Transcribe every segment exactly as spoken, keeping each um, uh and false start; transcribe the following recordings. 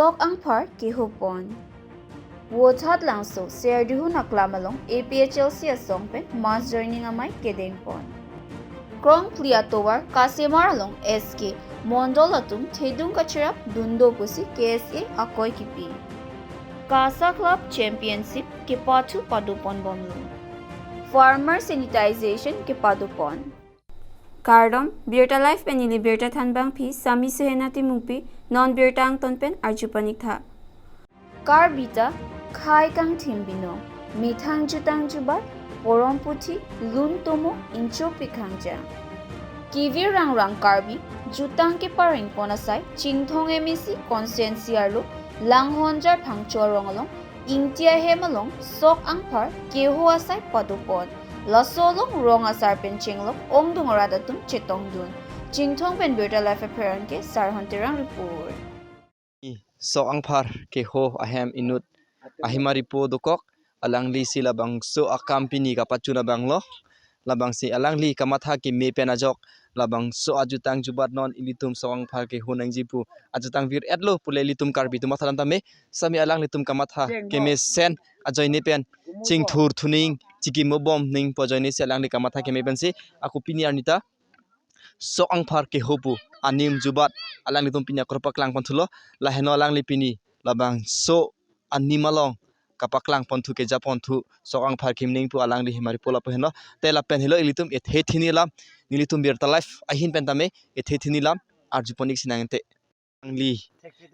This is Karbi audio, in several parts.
Sok Angphar kehopon. Vothatlangso Serdihun Aklam along A P H L C asong pen mass joining amei kedengpon. Krongphli atovar Kasemar along S K Mondol atum thedung kacherap dundo pusi K S A akoi kipi. KASA Club Championship kepathu padoponbomlo. Farmer sanitization kepadopon. Kardom, Birta Live pen neli birta thanbangpi Sami Suhena Timungpi, non birta angton pen arjupanik tha. Karbi ta khei kangthim binong, methang jutang jubat, porom puthi, lun tomo, inchopik khangja. Kevir rangrang Karbi jutang keparengpon asai Chinthong M A C constituency arlo Langhonjar Phangcho arong along Ingti ahem along Sok Angphar keho asai padopon. Laso along rong asar pen chenglok ongdung arat atum chetongdun. Chinthong pen Birta Live apherangke Sarhon Terang report. Sok Angphar keho ahem inut ahimari po dokok, alanglisi labangso akam pini kapachun abanglo. Labangsi alangli kamatha keme pen ajok labangso ajutang jubat non ilitum Sok Angphar keho nangji pu ajutang vir-etlo pule ilitum Karbi atum matha lam tame. Sami alanglitum kamatha kemesen ajoine pen chingthur thuning chikimobom ning pu ajoine si alangli kamatha keme pensi ako pini arni ta Sok Angphar keho pu anim jubat alanglitum pini akor paklangpon thulo. Laheno alangli pini labangso anim along kapaklangpon thu kejapon thu Sok Angphar keme ning pu alangli ahimari po lapu henlo. Te lapen helo ilitum ethe thini lam nelitum Birta Live ahin pen tame ethe thini lam arjuponik sinang te. Nangli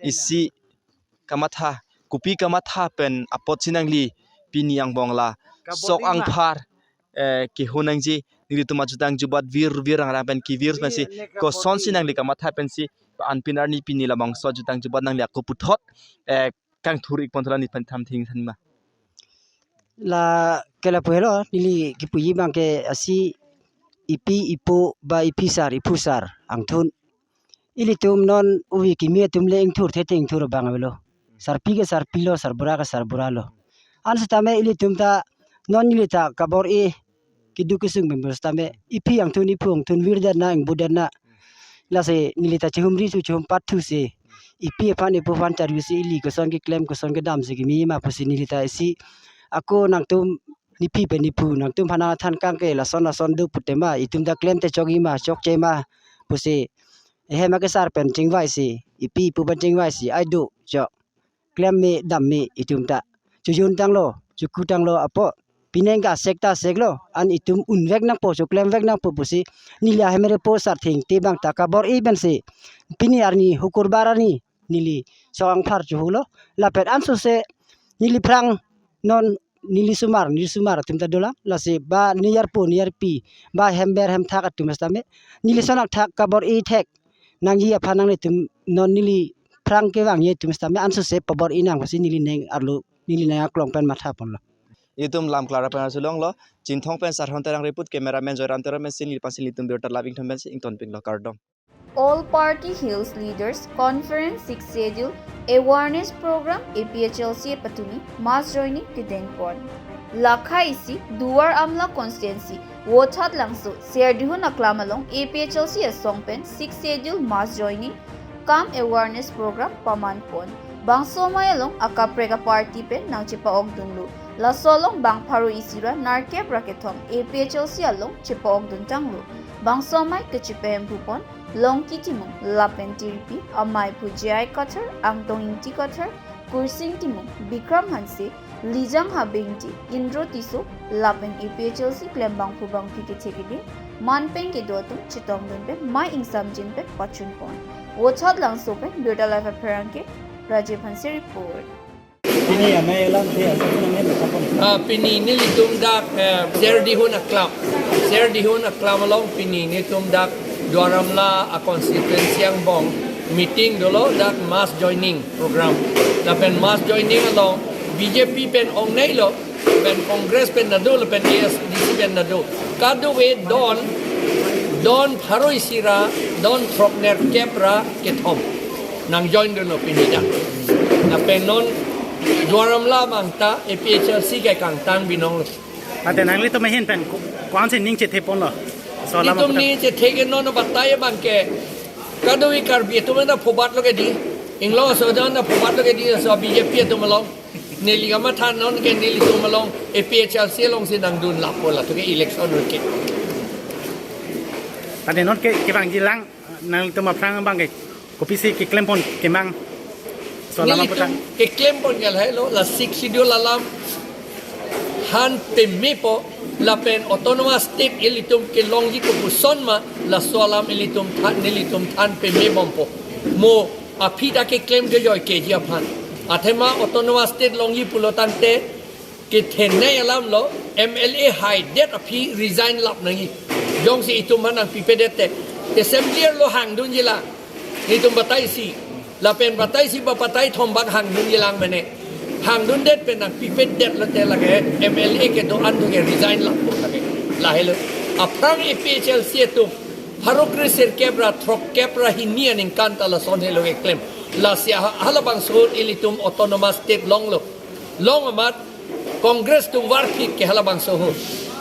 isi kamatha, kopi kamatha pen apotsi nangli pini angbong la Sok Angphar eh, keho nangji, nelitum ajutang jubat vir vir rangrang pen kevir pensi kosonsi nangli kamatha pensi anpin arni pini labangso ajutang jubat nangli ako puthot eh, kangthur-ikpon thu la nephan tham thing thanma. La ke lapu helo, neli kipuji abangke asi ipi ipo ba ipi sar ipu sar angthun. Ilitum non uvi kimi atum le ingthur the te ingthur abang avelo. Sarpi ke sarpi lo, sarbura ke sarbura lo. Ansitame ilitum ta non neli ta kabor-i keduk kesung pen bus tame ipi angthun ipu angthun virdetna ingbuddetna. Lasi neli ta chihumri su chihum pathu si ipi aphan ipo aphan charju si ili koson keklem koson kedam si kimi ma pusi neli ta isi ako nangtum nephi pen nephu nangtum aphan nangthan kangke lason lason do putema itum ta klem te chokji ma chokche ma pusi ehem akesar pen chingvai si ipi ipu pen chingvai si ai do chok klem me dam me itum ta chojun tanglo choku tanglo apo pineng ka sek ta seklo an itum unvek nangpo choklem vek nangpo pusi neli ahemere po sartheng te abang ta kabor-i pensi pini arni hukurbar arni neli Sok Angphar chohulo lapen ansose neli phrang non neli sumar neli sumar atum ta dolang lasi ba niyarpo niyarpi ba hember hemthak atum sitame neli sonak thak kabor-i thek nangji aphan nanglitum non neli phrang kevangji atum sitame ansose pabor-i nang pusi neli neng arlo neli neng aklong pen mathaponlo. Itum lam klar pen arjulonglo. Chinthong pen Sarhon Terang report, cameraman Joyram Terang pen si neli phan si nelitum Birta Live ingthom pensi ingtonpiklo, kardom. All Party Hills Leaders Conference Sixth Schedule Awareness Program A P H L C apatumi mass joining kedengpon. Lakha isi Duar Amla Constituency Vothatlangso Serdihun Aklam along A P H L C asong pen Sixth Schedule mass joining cum awareness program pamanpon. Bangso amei along akaprek aparty pen nangchepa-okdunlo. Laso along bang pharo isi ra nerkep ra kethom A P H L C along chepa-okdun tanglo. Bangso amei kachepahemphupon Longki Timung lapen Tiripi, ameiphu J I Kathar, Angtong Ingti Kathar, Kursing Timung, Bikram Hanse, Lijang Habe Ingti, Indro Tisso lapen A P H L C klembangphu bangphi kethekede manpeng kedo atum chetongdun pen mei ingsamjin pen pachunpon. Vothot Langso pen Birta Live apherangke Rajiv Hanse report. Pini amei alam the asap nang ne kapon. Ah, pini nelitum dak eh, Serdihun Aklam. Serdihun Aklam along pini nelitum dak Duar Amla a constituency angbong meeting dolo, dak mass joining program. Lapen mass joining along B J P pen ongneilo, pen Congress pen nado, pen A S D C pen nado. Kadokave don, don pharo isi ra, don throk nerkep ra kethom nangjoindunlo pini dak. Lapen non Duar Amla abang ta A P H L C ke kangtang binonglo. Ante nanglitum ahin pen ko-, ko-ansi ning chetheponlo? So lama Itum putar- ning chethe ke non batai abangke kadokave Karbi atum ta phobatlo ke di. Inglong aso jan na pupat lo ke di aso B J P atum along. Neli kamatha non ke nelitum along A P H L C alongsi nangdun lapu latum ke election ke. Ante non ke kevangji lang nangtum aphrang abang ke kopisi keklempon kemang. So lama nelitum putang keklempon ke lahelo, la Sixth Schedule alam than pemepo, lapen autonomous state ilitum kelongji kopuson ma, laso alam ilitum than, nelitum than pemebompo. Mo aphi ta keklem kejoi keji aphan. Athema autonomous state longji pulo tangte kethenei alam lo, M L A haidet aphi resign lap nangji. Jongsi itum aphan nangpipedet te, assembly lo hangdunji lang. Itum batai isi, lapen batai isi ba batai thom bak hangdunji lang mene. Hangdundet pen nangpipedet lote lake M L A kedo-an atum ke resign lappo lake. Lahelo. Aphrang A P H L C atum pharo kre sirkep ra throkkep ra hini aningkan ta lason helo keklem. Lasi ha-, halabangso ilitum autonomous state longlo. Long amat Congress atum varphit ke halabangso ahut.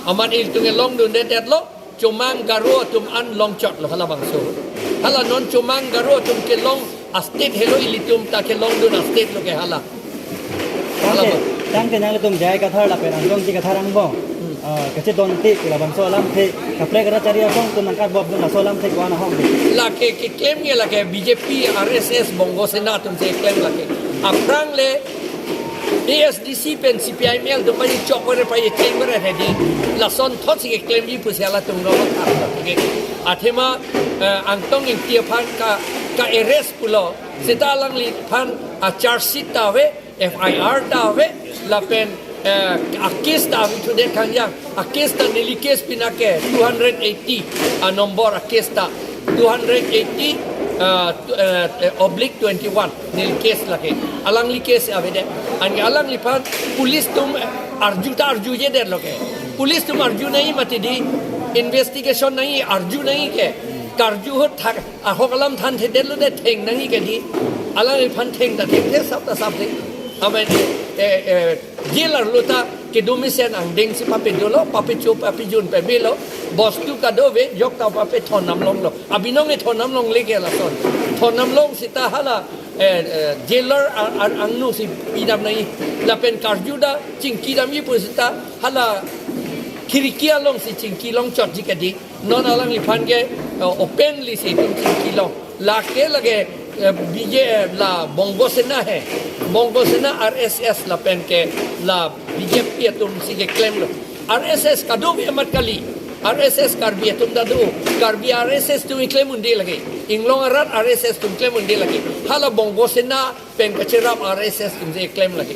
Amat ilitum ke longdundetlo, Chomang Garo atum an longchotlo halabangso ahut. Hala non Chomang Garo atum kelong a-state helo, ilitum ta kelongdun a-state lo ke hala. Tangte, halabang tangte nanglitum J I Kathar lapen Angtong Ingti Kathar angbong, ah, kachedonte ke labangso alamthe, kaprek kachari asong atum nangkarbobdun laso alamthe ko-an ahok de? Lake keklem ke lake B J P, R S S, Bongo Sena atumsi keklem lake. Aphrang le A S D C pen C P I M L atum paji chok kore paji cheng kore hedi. Lasonthotsi keklemji pusi halatum no thak lake. Athema, eh, Angtong Ingti aphan ka, ka-arrest pulo. Seta alangliphan a-charge sheet ta ave, F I R ta ave, lapen, eh, a-case ta ave thudet kangjang. A-case ta neli case pina ke two hundred eighty a-number a-case ta. Two hundred eighty, eh, tu-, eh, eh, oblique twenty-one neli case lake. Alangli case avedet. Anke alangliphan police atum, eh, arju ta arjujedetlo ke. Police atum arju nangji mati di, investigation nangji, arju nangji ke. Karju ahut thak, ahok alam thanthedetlo de theng nangji ke di. Alangliphan theng ta thengthe, sap ta sapthe. Amen, eh, eh, jail arlo ta kedo mesen angdengsi papedo lo, papecho, papejun pemelo, bostu kadokave ajok ta papethon nam longlo. Abinong ethon nam longle ke lason. Thon nam long seta hala, eh, eh, jailer ar-, ar-, angno si pidam nangji. Lapen karju ta chingkidamji pu seta hala khiriki alongsi chingki longchotji ke di. Non alangliphan ke, eh, openly si itum chingki long. Lake lake, eh, B J, eh, la Bongo Sena he. Bongo Sena, R S S lapen ke la B J P atumsi keklemlo. R S S kadokave amat kali. R S S Karbi atum ta do. Karbi R S S atum keklem un-e lake. Inglong arat R S S atum keklem un-e lake. Hala Bongo Sena pen kacherap R S S atumsi keklem lake.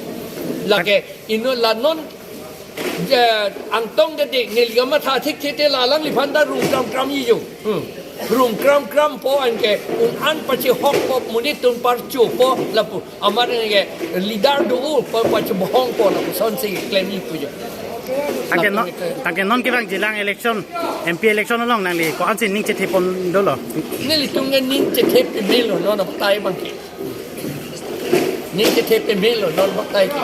Lake inut la non, eh, Angtong Ingti neli kamatha thekthete la alangliphan ta rum kram kramji jo. Hmm. Rum kram krampo anke un-an pachehokpo, monit atum parchopo lapu. Amat anke leader do-o pa, pachebohongpo lapusonsi keklemji pu jo. Tangte non, tangte non kevangji lang election, M P election along nangli ko-ansi ning chethepon dolo? Nelitum ke ning chethe pemelo non abatai abang ke. Ning chethe pemelo non abatai ke.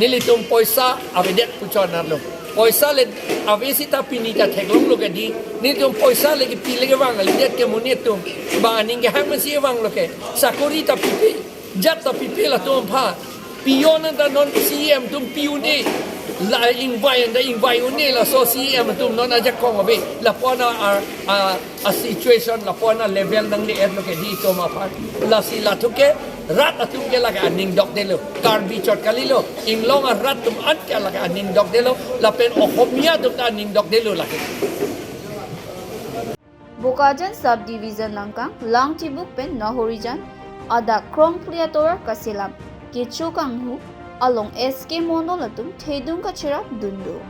Nelitum poisa avedet pu chonarlo. Poisa le ave seta pini ta theklonglo ke di. Nelitum poisa le kepi le kevang, ledet ke monit atum. Ba aning kehang masi vanglo ke. Sakori ta pipe, jat ta pipe latum aphan. Peon ta non C E M atum pi un-e. La ingvai ta ingvai un-e, laso C E M atum non ajakong ave. Lapu-an a, a, a-situation, lapu-an a-level nangle-etlo ke di itum aphan. Lasi latum ke rat atum ke lake aning dokdetlo. Karbi chot kalilo. Inglong arat atum an ke lake aning dokdetlo. Lapen Ohomia atum ta aning dokdetlo lake. Bokajan Sub Division nangkang Langchibuk pen Nahorijan adak krongphli atovar kaselam kecho kanghu along S K Mondol atum thedung kachirap dunlo.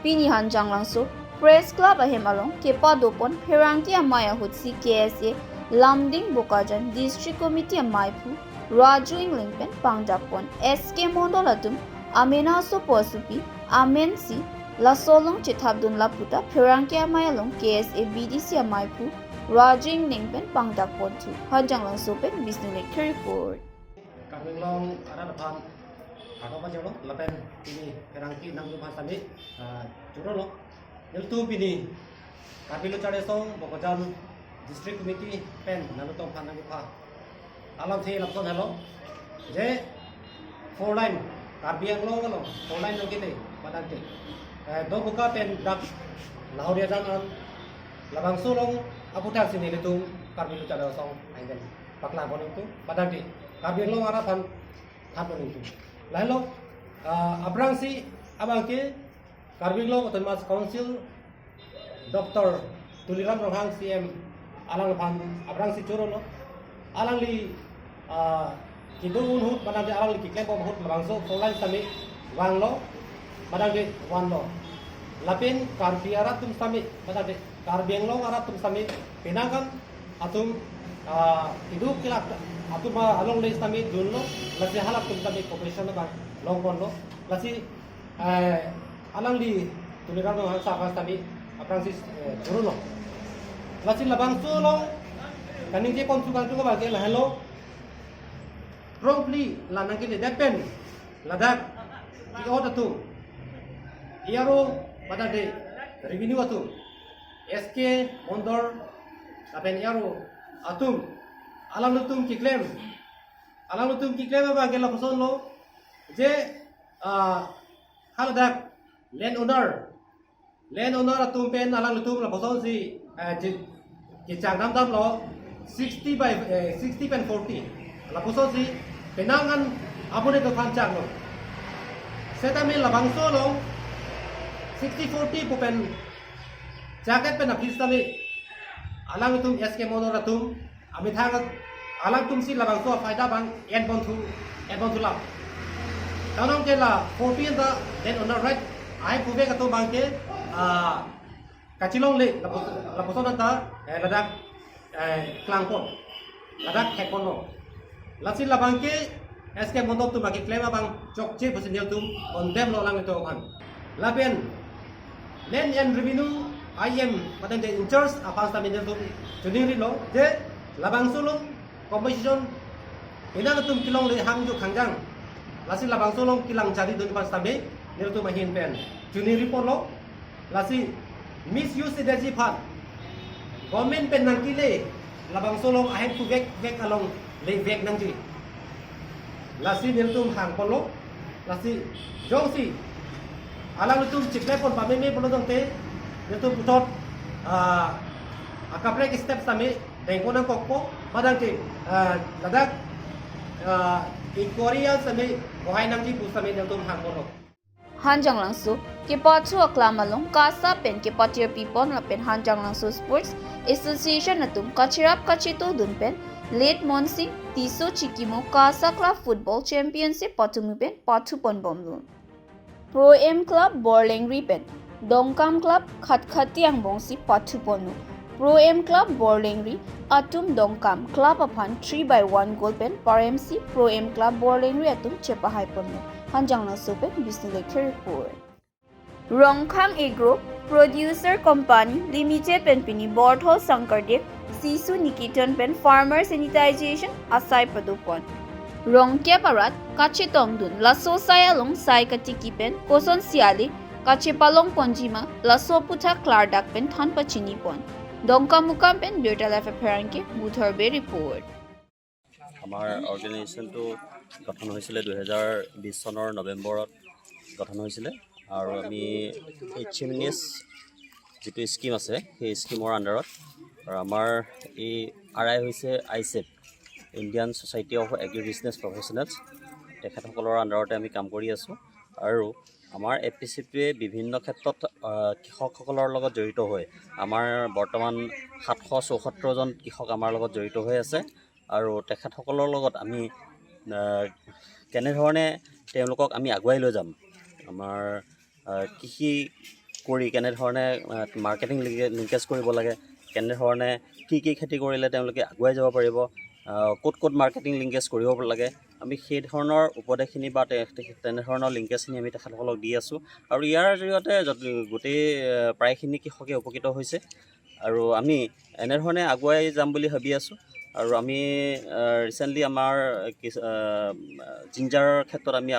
Pini Hanjanglangso Press Club ahem along kepadopon pherangke amei ahutsi K S A Lumding Bokajan District Committee ameiphu Raju Engleng pen pangdakpon S K Mondol atum amena asopo asopi amensi laso along chethapdun lapu ta pherangke amei along K S A B D C ameiphu Raju Engleng pen pangdakponthu. Hanjanglangso pen Bisnu Lekthe report. Karbi Anglong arat aphan kardom pajirlo lapen pini pherangke nanglitum aphan sami, ah, chorolo. Nelitum pini Karbi Lo Charli Asong Bokajan District Committee pen nanglitum aphan nangkepha Alamthe lapuson helo, je four lane, Karbi Anglong along four lane nangkele, padangte, eh, Dongbuka pen dak Lahorijan an, labangso along aputhaksi nelitum Karbi Lo Channel asong ahin pen paklang pon nangtum, padangte Karbi Anglong arat aphan than pon nangtum. Lahelo, ah, aphrangsi abangke Karbi Anglong Autonomous Council, Doctor Tuliram Ronghang C M, alangphan aphrangsi choro lo. Alangli, ah, kedo un ahut, padangte alangli keklem bom ahut labangso four lane sitame vanglo, padangte vanlo. Lapen Karbi arat atum sitame, padangte Karbi Anglong arat atum sitame penang an atum, ah, kedo kelak atum, ah, alongle sitame dunlo, lasi halatum sitame cooperation abang long ponlo, lasi, eh, alangli Tuliram Ronghang sir aphan sitame aphrangsi, eh, choro lo. Lasi labangso along kaningje pon thu kangtung abangke lahelo, promptly la nangkeledet pen ladak kiot atum, A R O, padangte revenue atum, S K Mondor lapen A R O atum, alanglitum keklem, alanglitum keklem abangke lapuson lo, je, ah, haladak land owner, land owner atum pen alanglitum lapusonsi, eh, je, kechang dam damlo, sixty by, eh, sixty pen forty. Lapusonsi penang an abone do phan changlo. Setame labangso along sixty forty pu pen jaket pen aphi sitame alanglitum S K Mondor atum amethang alangtumsi labangso afaida abang en pon thu, en pon thu lam. Tanong ke la forty anta land owner right ahin puvek atum abangke, ah, kachelongle lapus-, lapuson anta, eh, ladak, eh, klang pon, ladak thek ponlo. Lasi labangke S K Mondor atum akeklem abang chokche pusi nelitum condemn lo alanglitum aphan. Lapen Land and Revenue I M, padangte in charge aphan sitame nelitum chiningrilo, je labangso along compensation penang atum kelongle hangjo khangjang, lasi labangso along kelang chari dun aphan sitame nelitum ahin pen chiningri ponlo. Lasi misuse si detji aphan government pen nangkele, labangso along ahin puvek vek along le vek nangji, lasi nelitum hang ponlo. Lasi jongsi alanglitum chikle pon pameme pulo tangte, nelitum puthot, ah, akaprek step sitame dengpon nangkokpo, padangte, ah, ladak, ah, inquiry an sitame bohai nangji pu sitame nelitum hang ponlo. Hanjanglangso kepathu aklam along KASA pen kepatir pipon lapen Hanjanglangso Sports Association atum kacherap kacheto dun pen Late Monsing Tisso Chikimo KASA Club Football Championship patumu pen pathu pon bomlo. Pro Am Club Borlengri pen Dongkam Club Khatkhati angbongsi pathu ponlo. Pro Am Club Borlengri atum Dongkam Club aphan three by one goal pen paremsi Pro Am Club Borlengri atum chepahai ponlo. Hanjanglangso pen Bisnu Lekthe report. Rongkhang Agro Producer Company Limited pen pini Borthol Sankardev Sishu Niketan pen farmer sanitization asai padopon. Rongkep arat kachetongdun laso asai along sai katiki pen kosonsi ale kachepalong ponjima laso aputhak klardak pen than pachini pon. Dongkamukam pen Birta Live apherangke Buthor Bey report. আমাৰ অৰ্গেনাইজেশ্যনটো গঠন হৈছিলে দুহেজাৰ বিছ চনৰ নৱেম্বৰত গঠন হৈছিলে। আৰু আমি এইচ এম এন এছ যিটো স্কিম আছে, সেই স্কিমৰ আণ্ডাৰত, আৰু আমাৰ এই আৰ আই হৈছে আইচেফ, Indian society of agri business professionals, তেখেতসকলৰ আণ্ডাৰতে আমি কাম কৰি আছোঁ। আৰু আমাৰ এ পি চি পিয়ে বিভিন্ন ক্ষেত্ৰত কৃষকসকলৰ লগত জড়িত হৈ আমাৰ বৰ্তমান সাতশ চৌসত্তৰজন কৃষক আমাৰ লগত জড়িত হৈ আছে। আৰু তেখেতসকলৰ লগত আমি কেনেধৰণে তেওঁলোকক আমি আগুৱাই লৈ যাম, আমাৰ কৃষি কৰি কেনেধৰণে মাৰ্কেটিং লিংকেজ কৰিব লাগে, কেনেধৰণে কি কি খেতি কৰিলে তেওঁলোকে আগুৱাই যাব পাৰিব, ক'ত ক'ত মাৰ্কেটিং লিংকেজ কৰিব লাগে, আমি সেই ধৰণৰ উপদেশখিনি বা তেনেধৰণৰ লিংকেজখিনি আমি তেখেতসকলক দি আছোঁ। আৰু ইয়াৰ জৰিয়তে গোটেই প্ৰায়খিনি কৃষকে উপকৃত হৈছে। আৰু আমি এনেধৰণে আগুৱাই যাম বুলি ভাবি আছোঁ। আৰু আমি ৰিচেণ্টলি আমাৰ জিঞ্জাৰৰ ক্ষেত্ৰত আমি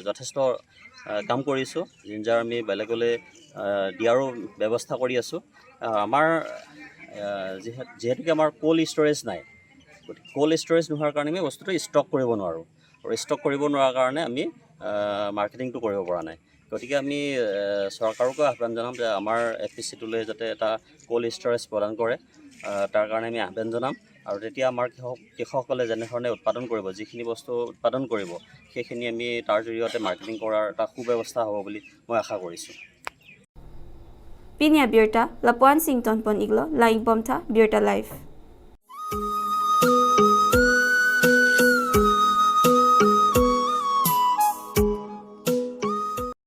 যথেষ্ট কাম কৰিছোঁ। জিঞ্জাৰ আমি বেলেগলৈ দিয়াৰো ব্যৱস্থা কৰি আছোঁ। আমাৰ যিহেতুকে আমাৰ কল্ড ষ্ট'ৰেজ নাই, কল্ড ষ্ট'ৰেজ নোহোৱাৰ কাৰণে আমি বস্তুটো ষ্টক কৰিব নোৱাৰোঁ। আৰু ষ্টক কৰিব নোৱাৰাৰ কাৰণে আমি মাৰ্কেটিংটো কৰিব পৰা নাই। গতিকে আমি আহ, চৰকাৰকো আহ্বান জনাম যে আমাৰ এফ পি চিটোলৈ যাতে এটা কল্ড ষ্ট'ৰেজ প্ৰদান কৰে। আহ, তাৰ কাৰণে আমি আহ্বান জনাম। আৰু তেতিয়া আমাৰ কৃষক কৃষকসকলে যেনেধৰণে উৎপাদন কৰিব, যিখিনি বস্তু উৎপাদন কৰিব, সেইখিনি আমি তাৰ জৰিয়তে মাৰ্কেটিং কৰাৰ এটা সুব্যৱস্থা হ'ব বুলি মই আশা কৰিছোঁ। Pini abirta lapu-an si ingtonpon iklo, lang-ik bomtha, Birta Live.